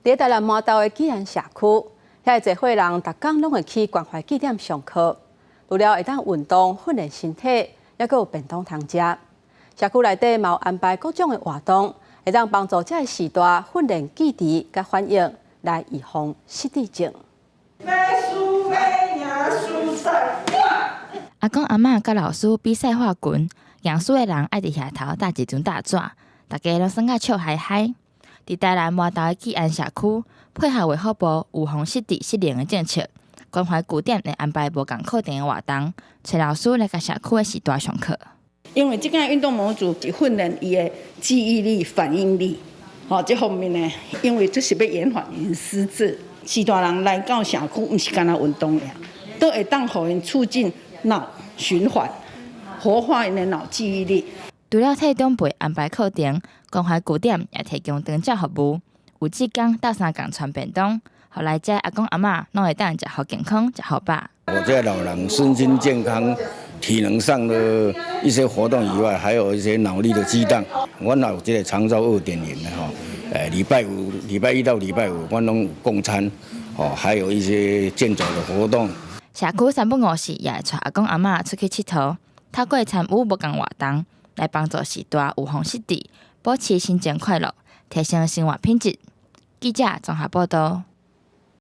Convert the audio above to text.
佇台南麻豆的暨安社區，遐濟歲人逐工攏會去關懷據點上課，除了會當運動訓練身體，猶閣有便當通食。社區內底嘛有安排各種的活動，會當幫助這个序大訓練記憶佮反應，來預防失智症。阿公阿嬤佮老師比賽畫拳，贏輸的人愛佇額頭貼一張大紙，大家攏耍甲笑嗨嗨。佇台南麻豆的暨安社區，配合衛福部預防失智失能的政策，關懷據點會安排無仝課程的活動，揣老師來共社區的序大上課。因為這個運動模組是訓練伊的記憶力、反應力，吼，這方面呢，因為這是欲延緩𪜶失智。序大人來到社區，毋是干焦運動爾，都會當予𪜶促進腦循環，活化𪜶的腦記憶力。除了替長輩安排課程，關懷據點也提供長照服務，有志工鬥相共傳便當，予來遮阿公阿嬤攏會當食予健康、食予飽。我這老人身心健康、體能上的一些活動以外，還有一些腦力的激盪。阮也有這個長照2.0的吼，禮拜五、禮拜一到禮拜五，阮攏有共餐，哦，還有一些健走的活動。社區三不五時也會帶阿公阿嬤出去𨑨迌，透過參與無仝活動，來幫助序大預防失智，保持心情快樂，提升生活品質。記者綜合報道。